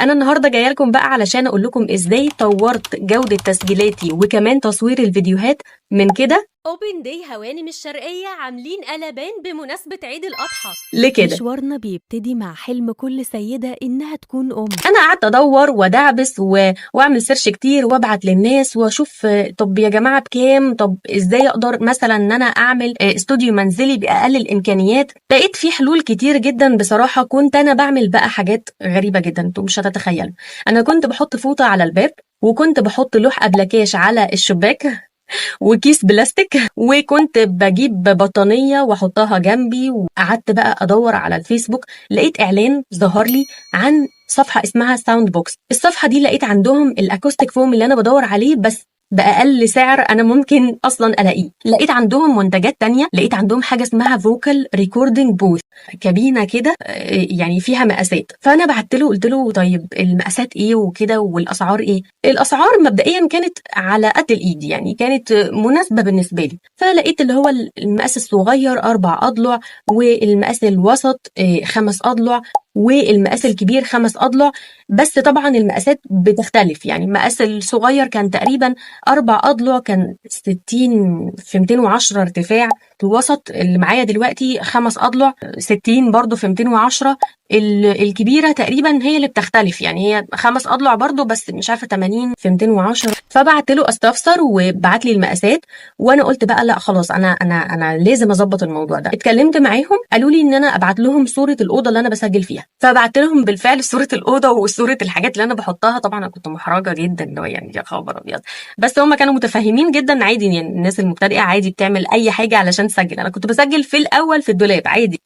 انا النهارده جاية لكم بقى علشان اقول لكم ازاي طورت جوده تسجيلاتي وكمان تصوير الفيديوهات من كده Open Day هوانم الشرقية عاملين قلبان بمناسبة عيد الأضحى. لكده. مشوارنا بيبتدي مع حلم كل سيدة إنها تكون أم. انا قعدت ادور ودعبس واعمل search كتير وابعت للناس واشوف، طب يا جماعة بكام، طب ازاي اقدر مثلا ان انا اعمل استوديو منزلي باقل الامكانيات. لقيت في حلول كتير جدا بصراحه. كنت انا بعمل بقى حاجات غريبة جدا انتوا مش هتتخيلوا. انا كنت بحط فوطه على الباب، وكنت بحط لوح ابلكاش على الشباك، وكيس بلاستيك، وكنت بجيب بطانيه واحطها جنبي. وقعدت بقى ادور على الفيسبوك، لقيت اعلان ظهر لي عن صفحة اسمها Sound Box. الصفحة دي لقيت عندهم ال acoustic foam اللي انا بدور عليه بس باقل سعر انا ممكن اصلا الاقيه. لقيت عندهم منتجات تانية، لقيت عندهم حاجة اسمها vocal recording booth، كابينه كده يعني فيها مقاسات. فانا بعت له قلت له طيب المقاسات ايه وكده والاسعار ايه. الاسعار مبدئيا كانت على قد الايد، يعني كانت مناسبة بالنسبة لي. فلقيت اللي هو المقاس الصغير 4 اضلع، والمقاس الوسط 5 اضلع، والمقاس الكبير 5 اضلع. بس طبعا المقاسات بتختلف، يعني المقاس الصغير كان تقريبا 4 اضلع، كان 60 في 210 ارتفاع. الوسط اللي معايا دلوقتي 5 اضلع، 60 برضو في 210. الكبيرة تقريبا هي اللي بتختلف، يعني هي 5 اضلع برضو بس مش عارفه 80 في 210. فبعت له استفسر وبعت لي المقاسات، وانا قلت بقى لا خلاص انا لازم اظبط الموضوع ده. اتكلمت معاهم، قالوا لي ان انا ابعت لهم صوره الاوضة اللي انا بسجل فيها. فبعت لهم بالفعل صوره الاوضة وصوره الحاجات اللي انا بحطها. طبعا انا كنت محرجه جدا، اللي هو يعني يا خبر ابيض، بس هم كانوا متفهمين جدا عادي. يعني الناس المبتدئه عادي بتعمل اي حاجة علشان تسجل. انا كنت بسجل في الاول في الدولاب عادي.